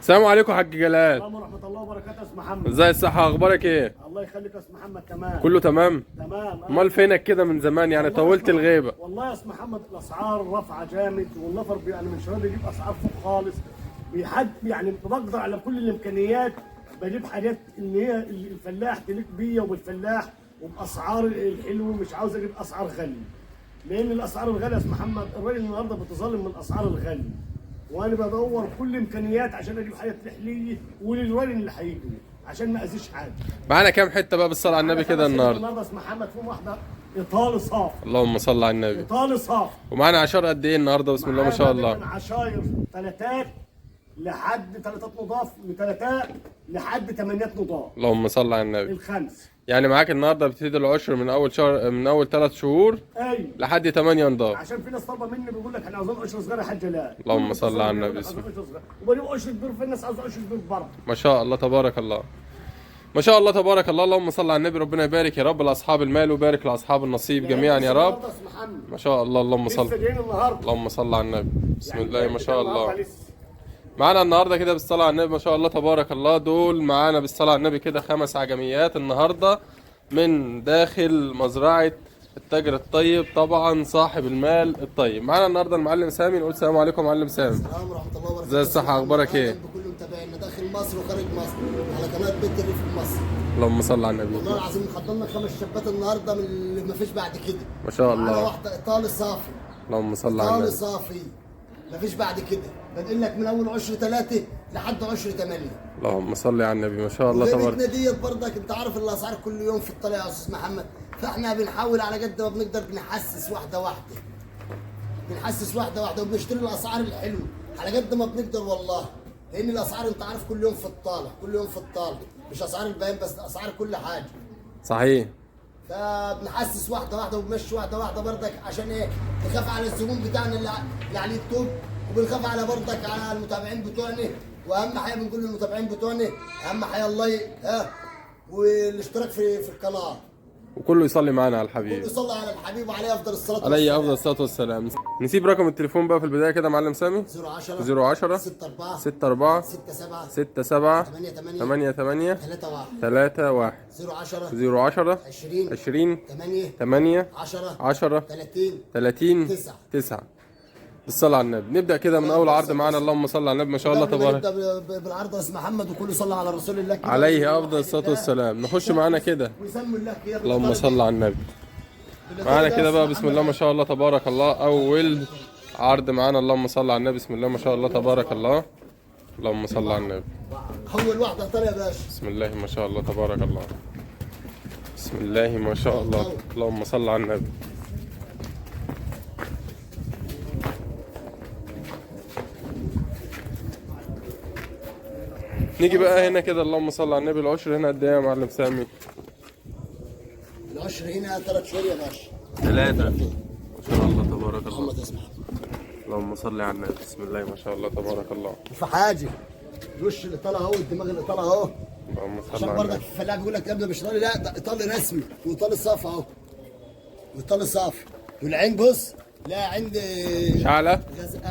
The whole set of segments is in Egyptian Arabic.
السلام عليكم يا حاج جلال. السلام ورحمة الله وبركاته يا استاذ محمد. ازاي الصحة، اخبارك ايه؟ الله يخليك يا استاذ محمد. تمام، كله تمام؟ تمام. امال فينك كده من زمان يعني، طولت الغيبة. والله يا استاذ محمد الاسعار رافعة جامد، والنفر يعني من شباب بيجيب اسعار فوق خالص، بيحد يعني بقدر على كل الامكانيات، بجيب حاجات ان هي الفلاح تليق بيا وبالفلاح وباسعار الحلوة، مش عاوز اجيب اسعار غالية، لان الاسعار الغالية يا استاذ محمد الراجل النهارده بيتظلم من الاسعار الغالية، وانا بدور كل امكانيات عشان اجيب حاجة تليق لي وللراجل اللي هيجي عشان ما اذيش حد. معانا كام حتة بقى بالصلاة على النبي كده النهارده؟ النهارده اسم محمد فيهم واحدة ايطالي صافي. اللهم صل على النبي. ايطالي صافي. ومعانا عشار قد ايه النهارده؟ بسم الله ما شاء الله. من عشاير ثلاثات لحد ثلاثات نضاف، من ثلاثات لحد ثمانيات نضاف. اللهم صل على النبي. الخمس. يعني معاك النهارده بتبتدي العشر من اول شهر، من اول 3 شهور. ايوه. لحد 8 نضاف. عشان في ناس طالبه مني بيقول لك احنا عاوزين عشر صغير يا حاج جلال. اللهم صل على النبي. وبجيب عشر كبير، في الناس عاوزه عشر كبير برضه. ما شاء الله تبارك الله. ما شاء الله تبارك الله. اللهم صل على النبي. ربنا يبارك يا رب لاصحاب المال ويبارك لاصحاب النصيب جميعا يا رب. ما شاء الله. اللهم صل. اللهم صل على النبي. بسم الله ما شاء الله. معانا النهارده كده بالصلاة على النبي ما شاء الله تبارك الله. دول معانا بالصلاة على النبي كده 5 عجميات النهارده من داخل مزرعة التاجر الطيب، طبعا صاحب المال الطيب. معانا النهارده المعلم سامي. نقول السلام عليكم معلم سامي. السلام ورحمة الله وبركاته. ازي الصحة، اخبارك ايه؟ بكل متابعينا داخل مصر وخارج مصر على قناة بيت الريف مصر. اللهم صل على النبي. والله العظيم حضرنا 5 شبات النهارده من اللي ما فيش بعد كده. ما شاء الله. معانا واحدة ايطالي صافي. اللهم صل على النبي. ايطالي صافي ما فيش بعد كده. بنقول لك من اول عشر 3 لحد عشر 8. اللهم صل على النبي. ما شاء الله تبارك. غيبتنا ديت برضك انت عارف الاسعار كل يوم في الطلع يا استاذ محمد، فاحنا بنحاول على قد ما بنقدر بنحسس واحدة واحدة. بنحسس واحدة واحدة وبنشتري الاسعار الحلوة على قد ما بنقدر والله، لان الاسعار انت عارف كل يوم في الطالع، كل يوم في الطالع، مش اسعار البيان بس، اسعار كل حاجة. صحيح. فبنحسس واحدة واحدة وبنمشي واحدة واحدة برضك عشان ايه؟ نخاف على الزبون بتاعنا اللي على اليوتيوب، وبنخاف على برضك على المتابعين بتوعنا، واهم حاجة بنقول للمتابعين بتوعنا اهم حاجة ال like ها والاشتراك في القناة، وكله يصلي معانا على الحبيب. كله يصلي على الحبيب وعليه افضل الصلاة والسلام. عليه افضل الصلاة والسلام. نسيب رقم التليفون بقى في البداية كده معلم سامي. 010 010 64 64 67 67 88 88 31 31 010 010 20 20 8 8 10 10 30 30 9 9. بالصلاة على النبي. نبدأ كده من أول عرض معانا. اللهم صل على النبي ما شاء الله تبارك. نبدأ بالعرض يا أستاذ محمد، وكله صلى على رسول الله كده. عليه أفضل الصلاة والسلام. نخش معانا كده. ويسموا الله كده. اللهم صل على النبي. معانا كده بقى بسم الله ما شاء الله تبارك الله. أول عرض معانا. اللهم صل على النبي. بسم الله ما شاء الله تبارك الله. اللهم صل على النبي. أول واحدة طالع يا باشا. بسم الله ما شاء الله تبارك الله. بسم الله ما شاء الله. اللهم صل على النبي. نيجي بقى هنا كده. اللهم صل على النبي. العشر هنا قد ايه يا معلم سامي؟ العشر هنا 3 شهور يا باشا. 3. ما شاء الله تبارك الله. اللهم تسمع. اللهم صل على النبي. بسم الله ما شاء الله تبارك الله. وفي حاجة الوش اللي طالع اهو، الدماغ اللي طالع اهو. اللهم صل على عشان النبي. برضك الفلاح بيقول لك يا ابني مش ايطالي، لا ده ايطالي رسمي وايطالي صافي اهو. وايطالي صافي. والعين بص، لا عند شعله.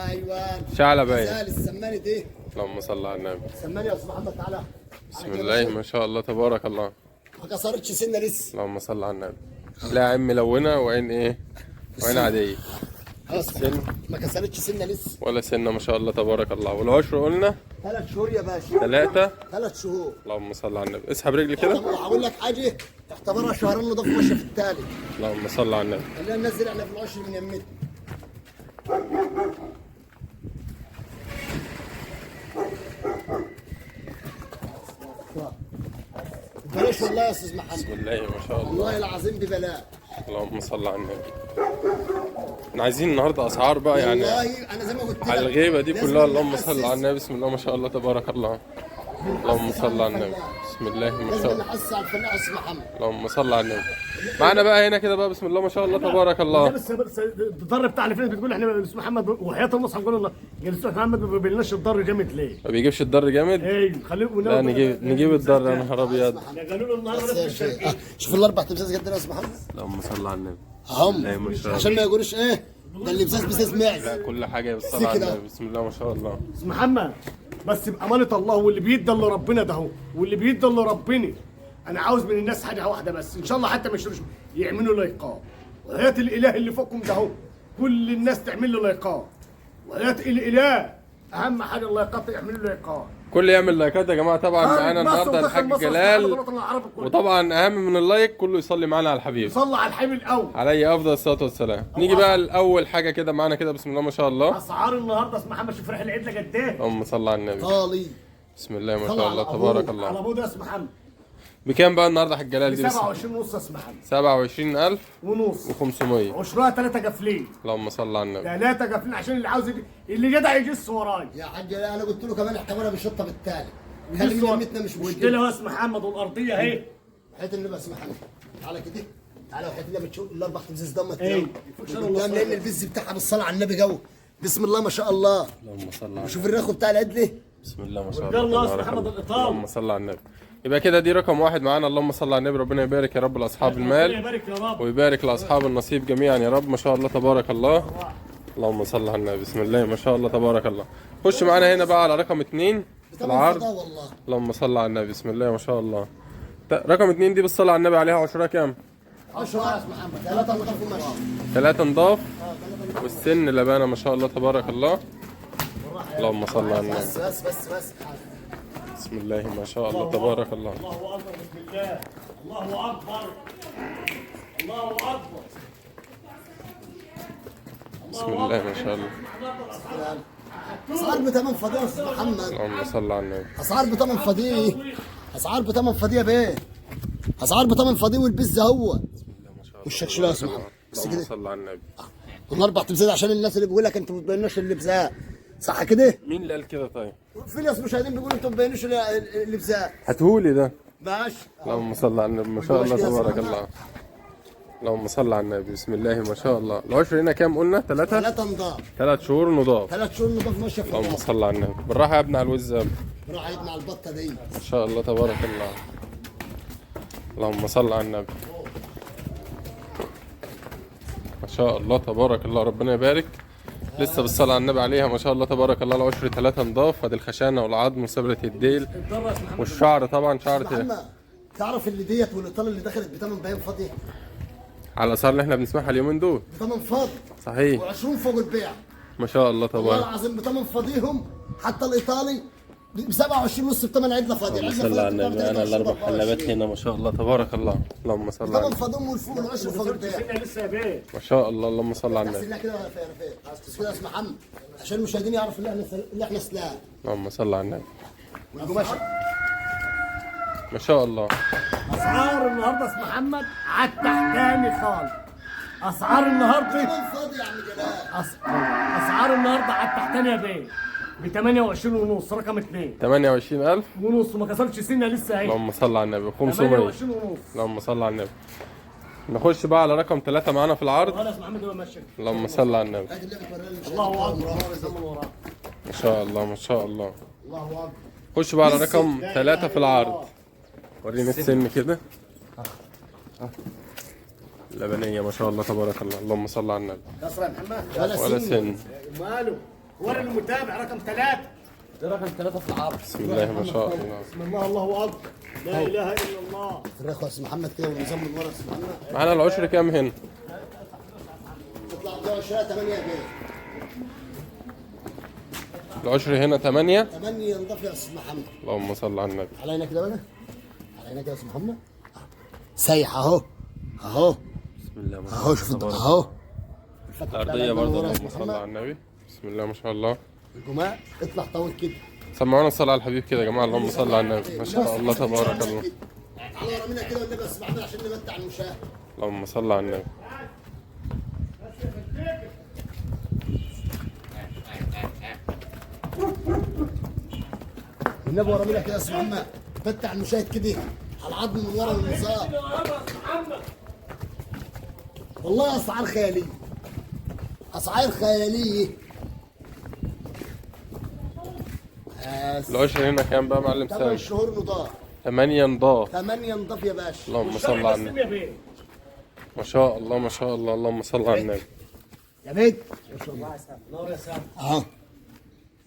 ايوه شعله باين. غزال السمانه دي. اللهم صل على النبي. سماني يا استاذ محمد تعالى. بسم الله ما شاء الله تبارك الله. ما كسرتش سنة لسه. اللهم صل على النبي. لا عين ملونة وعين ايه؟ وعين عادية. سن ما كسرتش سنة لسه. ولا سنة ما شاء الله تبارك الله. والعشر قلنا 3 شهور يا باشا. 3 شهور. اللهم صل على النبي. اسحب رجلي كده. هقول لك حاجة اعتبرها شهرين نضاف ماشية في الثالث. اللهم صل على النبي. خلينا ننزل احنا في العشر من يمتنا. ببلاش والله يا استاذ محمد. بسم الله ما شاء الله. والله العظيم ببلاش. اللهم صل على النبي. احنا عايزين النهارده اسعار بقى يعني. والله انا زي ما قلت لك على الغيبة دي كلها. اللهم صل على النبي. بسم الله ما شاء الله تبارك الله. اللهم صل على النبي. بسم الله ما شاء الله. لازم نحس على الفلاح استاذ محمد. اللهم صل على النبي. معانا بقى هنا كده بقى بسم الله ما شاء الله تبارك الله. بس الضر بتاع اللي بتقول احنا استاذ محمد وحياة المصحف بنقول الله استاذ محمد ما بيبيناش الضر جامد ليه؟ ما بيجيبش الضر جامد؟ ايوه خليه. لا نجيب الضر يا نهار ابيض. قالوا له النهارده. شوف الاربع تمثال قد ايه يا استاذ محمد. اللهم صل على النبي. اهم عشان ما يقولوش ايه ده اللي بزاز بزاز معز. لا كل حاجة بالصلاة على النبي. بسم الله ما شاء الله. استاذ محمد بس بامانه الله، واللي بيدي اللي ربنا ده هو، واللي بيدي اللي ربنا. انا عاوز من الناس حاجة واحدة بس، ان شاء الله حتى ما يشتروش، يعملوا لايقات. وحياه الاله اللي فوقكم ده هو، كل الناس تعمل له لايقات. وحياه الاله اهم حاجة اللايقات، يعملوا لايقات. كل يعمل لايكات يا جماعة. طبعا معانا النهارده الحاج جلال، وطبعا اهم من ال like كله يصلي معانا على الحبيب. يصلي على الحبيب الاول، عليه افضل الصلاة والسلام. نيجي بقى لاول حاجة كده معانا كده، بسم الله ما شاء الله. اسعار النهارده اسمع محمد، شوف ريح العدله قد ايه. اللهم صل على النبي. طالي بسم الله ما شاء الله تبارك الله. على ابوه ده اسمع محمد. بكام بقى النهارده يا حاج جلال دي؟ 27 ونص اسمع محمد. 27000 ونص و500. عشرها 3 قافلين. اللهم صل على النبي. 3 قافلين عشان اللي عاوز اللي جدع يجس ورايا يا حاج. انا قلت له كمان احتمالها بالشطه بالتالي، خلي من يمتنا مش مشكلة. قلت له اسمع محمد والارضيه اهي. وحياه النبي اسمع محمد، تعالى كده، تعالى وحياه النبي تشوف الاربع تبزيز دمك كده قدام، لان البز بتاعها بالصلاة على النبي جو. بسم الله ما شاء الله. اللهم صل على النبي. شوف الرخو بتاع العدله. بسم الله ما شاء الله. يلا اسمع محمد الاطار. اللهم صل على النبي. يبقى كده دي رقم واحد معانا. اللهم صل على النبي، ربنا يبارك يا رب لاصحاب المال ويبارك لاصحاب النصيب جميعا يا رب. ما شاء الله تبارك الله. اللهم صل على النبي. بسم الله ما شاء الله تبارك الله. خش معانا هنا بقى على رقم 2 في العرض. اللهم صل على النبي. بسم الله ما شاء الله. رقم 2 دي بالصلاة على النبي عليها 10 كام؟ 10 يا محمد. 3 نضاف وماشي. 3 نضاف والسن لبانه ما شاء الله تبارك الله. اللهم صل على النبي. بس بس بس بس. بسم الله ما شاء الله تبارك الله. الله اكبر. بسم الله. الله اكبر. الله اكبر. بسم الله ما شاء الله. اسعار بثمن فضية يا استاذ محمد. اللهم صل على النبي. اسعار بثمن فضية، اسعار بثمن فضية بيه، اسعار بثمن فضية. والبز هو بسم الله ما شاء الله. والشكشله يا استاذ محمد. بس اللهم كده صل على النبي. والاربع تبزات عشان الناس اللي بيقول لك انتوا ما بتبينوش اللبزات، صح كده؟ مين اللي قال كده طيب؟ في ناس مشاهدين بيقولوا انتوا ما بتبينوش اللبزات. هاتهولي ده. ماشي. اللهم صل على النبي ما شاء الله تبارك الله. اللهم صل على النبي. بسم الله ما شاء الله. العشر هنا كام قلنا؟ 3؟ 3 نضاف. 3 شهور نضاف. 3 شهور نضاف ماشية في. اللهم صل على النبي. بالراحة يا ابني على الوز. بالراحة يا ابني على البطة دي. ما شاء الله تبارك الله. اللهم صل على النبي. ما شاء الله تبارك الله، ربنا يبارك. لسه بالصلاة على النبي عليها ما شاء الله تبارك الله. العشر 3 نضاف، ادي الخشانة والعظم وسبلة الديل والشعر طبعا شعر. تعرف اللي ديت والاطالة اللي دخلت بثمن باين فاضي على الاسعار اللي احنا بنسمعها اليومين دول بثمن فاضي صحيح، و20 فوق البيع ما شاء الله تبارك والله العظيم بثمن فاضيهم. حتى الايطالي ب 27 ونص بثمن عدله فاضية. اللهم صل على النبي. انا الاربع حلبات هنا ما شاء الله تبارك الله. اللهم صل على النبي. بثمن فاضيهم والفوق والعشر فوق البيع لسه يا بيه ما شاء الله. اللهم صل على النبي. كده يا رفيق، كده يا اسم محمد عشان المشاهدين يعرفوا اللي احنا سلاح. اللهم صل على النبي. والقماشه ما شاء الله. اسعار النهارده اسم محمد على التحتاني خالص. اسعار النهارده فاضي يا عم جلال. اسعار النهارده على التحتاني يا بيه ب 28 ونص. رقم 2 28000 ونص، ما كسرتش سنة لسه اهي. اللهم صل على النبي. 500 28 ونص. اللهم صل على النبي. نخش بقى على رقم 3 معانا في العرض. خلاص محمد هو ماشي. اللهم صل على النبي. الله اكبر. ما شاء الله ما شاء الله. الله اكبر. خش بقى على رقم 3 في العرض. وريني السن كده. لبنية ما شاء الله تبارك الله. اللهم صل على النبي. كسر يا محمد ولا سن. ماله؟ وري المتابع رقم 3. ده رقم 3 في العرض. بسم الله ما شاء الله. بسم الله الله اكبر. لا اله الا الله. الرخوة يا محمد كده والنظام من ورا يا محمد. معانا العشر كام هنا؟ تطلع ده 8 يا بيه. العشر هنا 8. 8 نضاف يا استاذ محمد. اللهم صل على النبي. على عينك كده بقى. على عينك يا استاذ محمد. سايح اهو. اهو. بسم الله ما شاء الله. اهو شوف اهو. الارضية برضه اللهم صل على النبي. بسم الله ما شاء الله. الجماع اطلع طول كده. سمعونا الصلاة على الحبيب كده يا جماعة. اللهم صل على النبي. ما شاء الله تبارك الله. تعالى ورا منا كده والنبي بس محمد عشان نمتع المشاهد. اللهم صل على النبي. والنبي ورا منا كده يا استاذ محمد. متع المشاهد كده على العظم من ورا والنظام. والله اسعار خيالية. اسعار خيالية. العشر هنا كام بقى يا معلم سامي؟ 8 شهور نضاف. 8 نضاف. 8 نضاف يا باشا. اللهم صل على النبي. ما شاء الله ما شاء الله. اللهم صل على النبي. يا بيت ما شاء الله. نور يا سامي. اهو.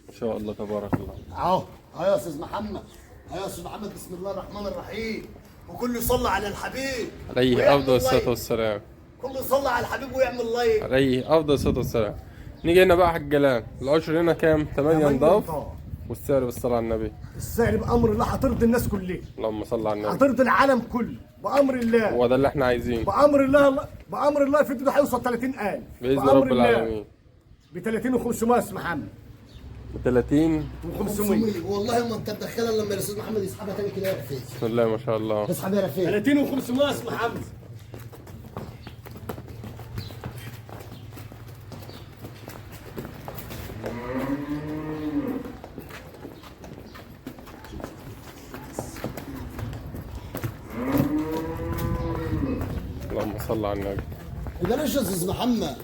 ما شاء الله تبارك الله. اهو اهو يا استاذ محمد، اهو يا استاذ محمد، بسم الله الرحمن الرحيم. وكله يصلي على الحبيب عليه افضل الصلاة والسلام. كله يصلي على الحبيب ويعمل like. عليه افضل الصلاة والسلام. نيجي هنا بقى على الجلال، العشر هنا كام؟ 8 نضاف. والسعر بالصلاة على النبي. السعر بامر الله هترضي الناس كلها. اللهم صل على النبي. هترضي العالم كله بامر الله. هو ده اللي احنا عايزينه. بامر الله، بامر الله الفيديو ده هيوصل 30000 باذن رب العالمين. ب 30 و500 يا استاذ محمد. ب 30 و500. والله ما انت مدخلها لما الاستاذ محمد يسحبها تاني كده يا رفيق. بسم الله ما شاء الله. اسحب يا رفيق. 30 و500 يا استاذ محمد. اللهم صل على النبي. ببلاش يا استاذ محمد،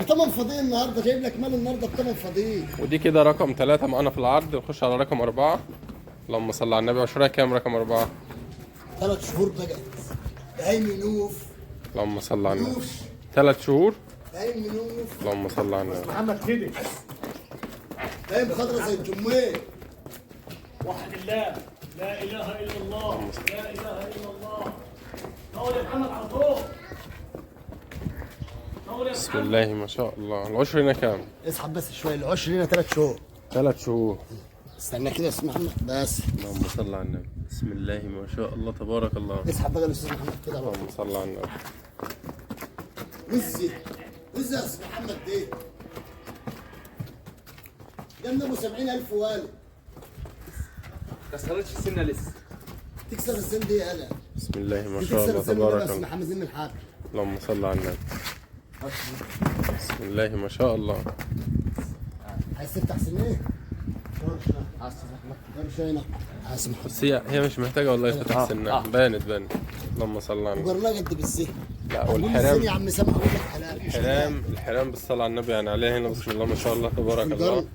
بثمن فضيل النهارده، جايب لك مال النهارده بثمن فضيل. ودي كده رقم 3 معانا في العرض. نخش على رقم 4. اللهم صل على النبي. عشرة كام رقم 4؟ 3 شهور بقى. بهايم منوف. اللهم صل على النبي. 3 شهور؟ بهايم منوف. اللهم صل على النبي. محمد كده. بهايم خضرا زي الجميل. وحد الله، لا اله الا الله، لا اله الا الله. طول يا محمد على طول. بسم الله ما شاء الله. العشر هنا كام؟ اسحب بس شوية. العشر هنا 3 شهور. 3 شهور. استنى كده يا استاذ محمد بس. اللهم صل على النبي. بسم الله ما شاء الله تبارك الله. اسحب بقى الاستاذ محمد كده. اللهم صل على النبي. وزي وزي يا استاذ محمد دي. ده من ابو 70000 والد. كسرتش السنة لسه. تكسر السن دي يا هلا. بسم الله ما شاء الله تبارك الله. محمد زين الحاج. اللهم صل على النبي. بسم الله ما شاء الله. عايز تفتح سنية؟ بس هي مش محتاجه والله تفتح سنها. بانت بانت. اللهم صل على النبي. وجرلها قد بالسهل. لا والحرام يا عم سامح اقول لك حلال. الحرام الحرام بالصلاة على النبي يعني عليها هنا. بسم الله ما شاء الله تبارك الله.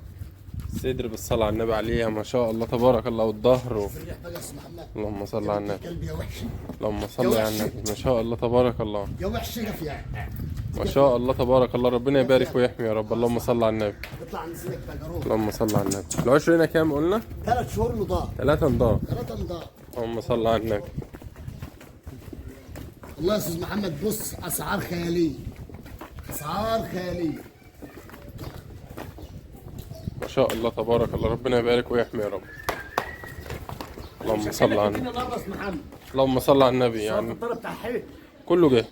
الصدر بالصلاة على النبي عليها ما شاء الله تبارك الله. والظهر. اللهم صل على النبي. اللهم صل على النبي ما شاء الله تبارك الله. يا وحش يا ما شاء الله تبارك الله. ربنا يبارك ويحمي يا رب. اللهم صل على النبي. اطلع عند سيدك بقى. اللهم صل على النبي. العشر هنا كام قلنا؟ 3 شهور نضاف. 3 نضاف. 3 نضاف. اللهم صل على النبي. والله يا استاذ محمد بص، اسعار خيالية. اسعار خيالية. ما شاء الله تبارك الله. ربنا يبارك ويحمي يا رب. اللهم صل على النبي. اللهم صل على النبي. يعني كله جه.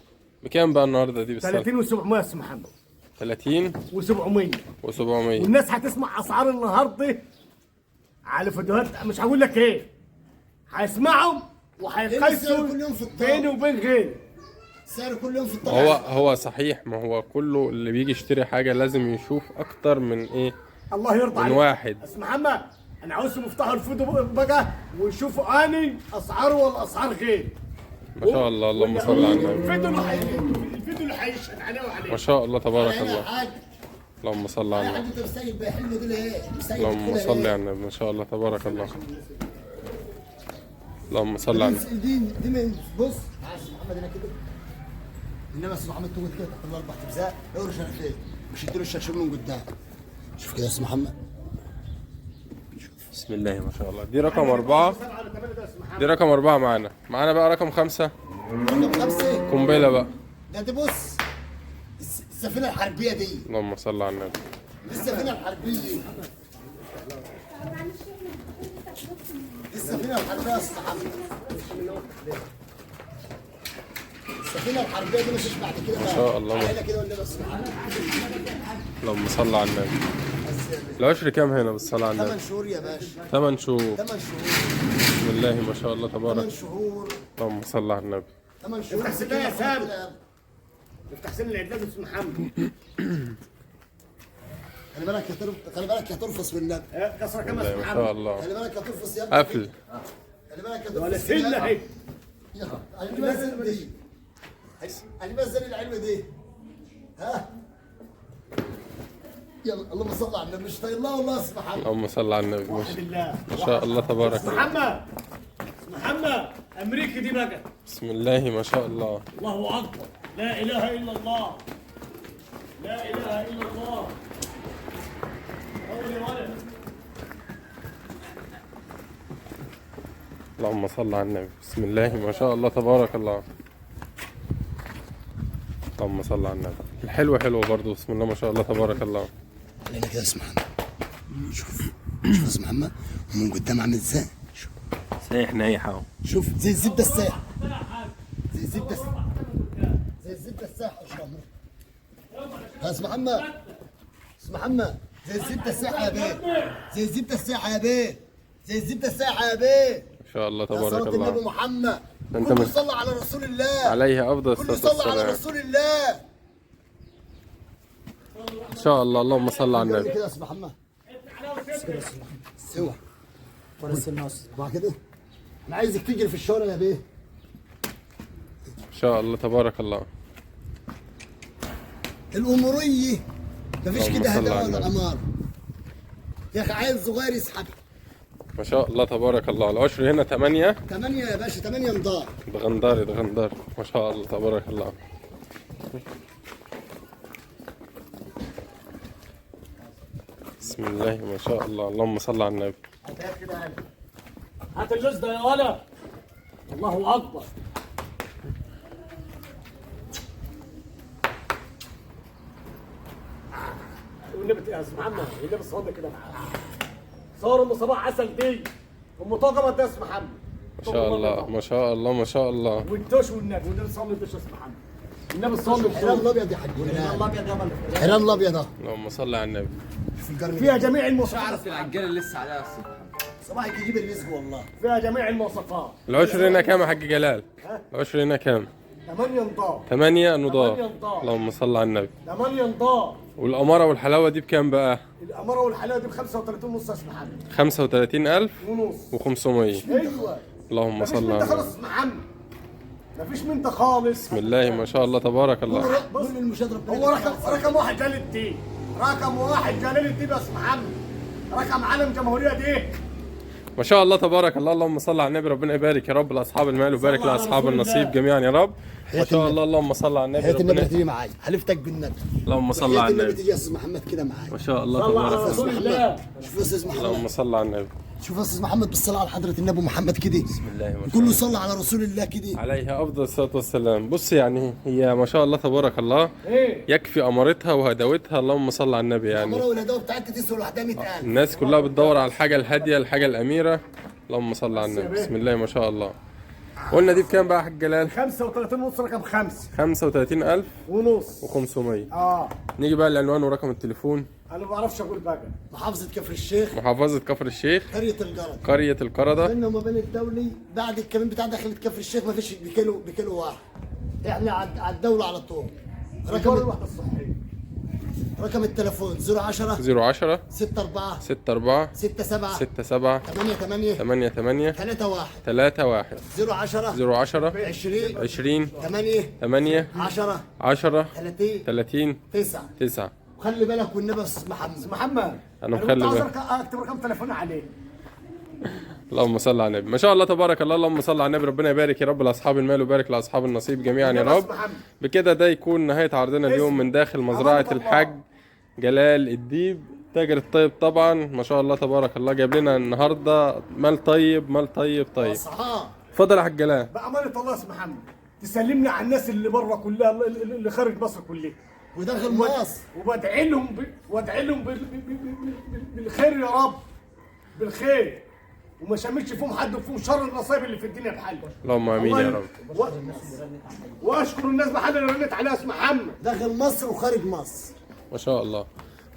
بكام بقى النهارده دي بالصلاة؟ 30 و700 يا استاذ محمد. 30 و700 و700. والناس هتسمع اسعار النهارده على فيديوهات مش هقول لك ايه. هيسمعهم وهيقيسوا كل يوم في الطريق بيني وبين غيري. سعر كل يوم في الطريق. هو صحيح، ما هو كله اللي بيجي يشتري حاجة لازم يشوف اكتر من ايه؟ الله يرضى عليك. من واحد. استاذ محمد انا عاوزهم يفتحوا الفيديو بقى ويشوفوا اني اسعاره ولا اسعار غيري. ما شاء الله. اللهم صل على النبي. الفيديو اللي هيشهد عليه وعليه. ما شاء الله تبارك الله. اللهم صل على النبي. اللهم صل على النبي. ما شاء الله تبارك الله. اللهم صل على النبي. دي من بص محمد هنا كده. انما استاذ محمد تقول كده تحت الاربع تجزاء اقرش انا فين؟ مش اديله الشرشور من قدام. شوف كده يا استاذ محمد. بسم الله ما شاء الله. دي رقم 4. دي رقم 4 معانا. معانا بقى رقم 5. رقم 5 قنبلة بقى. ده دي بص السفينة الحربية دي. اللهم صل على النبي. السفينة الحربية. السفينة الحربية يا استاذ محمد. السفينة الحربية دي مش بعد كده. ما شاء الله. علينا كده والنبي يا استاذ محمد. اللهم صل على النبي. العشر كام هنا بالصلاة على النبي؟ 8 شهور يا باشا. 8 شهور. 8 شهور. بسم الله ما شاء الله تبارك. 8 شهور. اللهم صل على النبي. 8 شهور. افتح سنة يا سام. افتح سن العداد يا استاذ محمد. خلي بالك يا خلي بالك يا ترفص والنبي. كسره كام يا استاذ محمد؟ ما شاء الله. خلي بالك يا ترفص يا ابني. قفل. خلي بالك يا ترفص. ولا سنة اهي. هنجيبها زي دي. هنجيبها زي العلبة دي. ها؟ يلا اللهم صل على النبي. مش طايق الله والله سبحان الله. اللهم صل على النبي. ما شاء الله تبارك الله. محمد محمد امريكي دي بقى. بسم الله ما شاء الله. الله اكبر. لا اله الا الله. لا اله الا الله. قول يا ولد. اللهم صل على النبي. بسم الله ما شاء الله تبارك الله. اللهم صل على النبي. الحلوة حلوة برضو، بسم الله ما شاء الله تبارك الله. علينا كده يا استاذ محمد. شوف شوف يا استاذ محمد ومن قدام عامل ازاي. شوف سايح نايح اهو. شوف زي الزبدة السايحه، زي الزبدة، زي الزبدة السايحه. يا استاذ محمد، استاذ محمد، زي الزبدة السايحه يا بيه، زي الزبدة السايحه يا بيه، زي الزبدة السايحه يا بيه. ما شاء الله يا تبارك صلاة النبي الله. محمد. أنت كله صلى على رسول الله، عليه افضل كله الصلاة صلى على والسلام. رسول الله. ان شاء الله. اللهم صل على النبي. كده يا استاذ محمد، سوى ورا الناس بعد كده انا عايزك تجري في الشارع يا بيه. ان شاء الله تبارك الله. الاموريه مفيش اللهم كده صل هداوه على ولا النبي. عمار يا اخي. عيل صغير يسحب. ما شاء الله تبارك الله. العشر هنا 8 8 يا باشا، 8 نضار. بغندار بغندار. ما شاء الله تبارك الله. بسم الله ما شاء الله. اللهم صل على النبي. هات اللوز ده يا ولد. الله اكبر. والنبي يا استاذ محمد، والنبي صور كده معاه. صور ام صباح عسل دي، ام طاقة ده يا استاذ محمد. ما شاء الله ما شاء الله ما شاء الله. والدوش والنبي، والنبي صور الدوش يا استاذ محمد. النبي صور الحرام الدوش. الابيض يا حاج، الابيض يا بلد. الحرام الابيض اهو. اللهم صل على النبي. شوف القرن فيها جميع المواصفات، العجالة اللي لسه عليها الصبح. صباحك يجيب الرزق والله. فيها جميع المواصفات. العشر هنا كام يا حاج جلال؟ العشر هنا كام؟ 8 نضار. 8 نضار. 8 نضار. اللهم صل على النبي. 8 نضار. والأمارة والحلاوة دي بكام بقى؟ الامارة والحلاوه دي ب 35 ونص يا استاذ محمد. 35500. ونص. ايوه. اللهم مفيش صل من على ده النبي. خالص يا محمد، مفيش من ده خالص. بسم الله ما شاء الله تبارك الله. كل المشاهد ربنا هو رقم واحد جلال الدين، رقم واحد جلال الدين يا استاذ محمد، رقم عالم جمهورية دي. ما شاء الله تبارك الله. اللهم صل على النبي. ربنا يبارك يا رب لاصحاب المال وبارك لاصحاب النصيب جميعا يا رب. ما شاء الله. اللهم صل على النبي. حياة النبي ربنا تيجي معايا، حلفتك بالنبي. اللهم صل حياة على النبي النبي. تيجي يا استاذ محمد كده معايا. ما شاء الله صل على تبارك الله. رسول الله. شوف يا استاذ محمد، اللهم صل على النبي. شوف يا استاذ محمد بالصلاة على حضرة النبي محمد كده. بسم الله ما شاء كله الله. صلى على رسول الله كده. عليها افضل الصلاة والسلام. بص يعني هي ما شاء الله تبارك الله، ايه يكفي امارتها وهداوتها. اللهم صل على النبي. يعني الأمارة والهداوة بتاعتها تسوى لوحدها 100000. الناس كلها بتدور على الحاجة الهادية، الحاجة الاميرة. اللهم صل على النبي. بسم الله ما شاء الله. قلنا دي بكام بقى يا حاج جلال؟ 35 ونص، رقم 5 35500. ونص. نيجي بقى للعنوان ورقم التليفون. انا ما بعرفش اقول بقى. محافظة كفر الشيخ، محافظة كفر الشيخ، قرية الجرد، قرية القردة. بيننا وما بين الدولي بعد الكمين بتاع دخلة كفر الشيخ ما فيش بكيلو واحد. احنا على الدولة على طول. رقم الوحدة الصحية. رقم التليفون 010 010 64 64 67 67 88 88 31 31 010 010 20 20 8 8 10 10 30 30 9. 9. وخلي بالك والنبي يا استاذ محمد. محمد أنا كنت مخلي عاوز بالي. اكتب رقم تليفون عليه. اللهم صل على النبي. ما شاء الله تبارك الله. اللهم صل على النبي. ربنا يبارك يا رب لاصحاب المال وبارك لاصحاب النصيب جميعا يا رب. بكده ده يكون نهاية عرضنا اليوم من داخل مزرعة الحاج جلال الديب، تاجر الطيب طبعا. ما شاء الله تبارك الله، جايب لنا النهارده مال طيب، مال طيب طيب. اصحاب اتفضل يا حاج جلال. بأمانة الله يا استاذ محمد، تسلمني على الناس اللي بره كلها، اللي خارج مصر كلها وداخل مصر، وبدعي لهم وادعي لهم بالخير يا رب، بالخير، وما شاملش فيهم حد وفيهم شر النصايب اللي في الدنيا بحاله. اللهم امين يا رب. واشكر الناس بحال اللي رنت عليها اسم محمد. داخل مصر وخارج مصر. ما شاء الله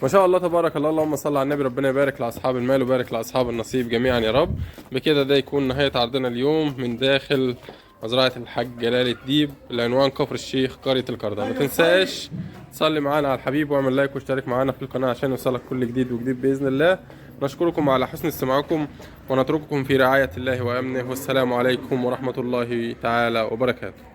ما شاء الله تبارك الله. اللهم صل على النبي. ربنا يبارك لاصحاب المال وبارك لاصحاب النصيب جميعا يا رب. بكده ده يكون نهاية عرضنا اليوم من داخل مزرعة الحاج جلال الديب، العنوان كفر الشيخ، قرية القردة. ما تنساش تصلي معانا على الحبيب واعمل لايك واشترك معانا في القناة عشان يوصلك كل جديد وجديد باذن الله. نشكركم على حسن استماعكم ونترككم في رعاية الله وامنه، والسلام عليكم ورحمة الله تعالى وبركاته.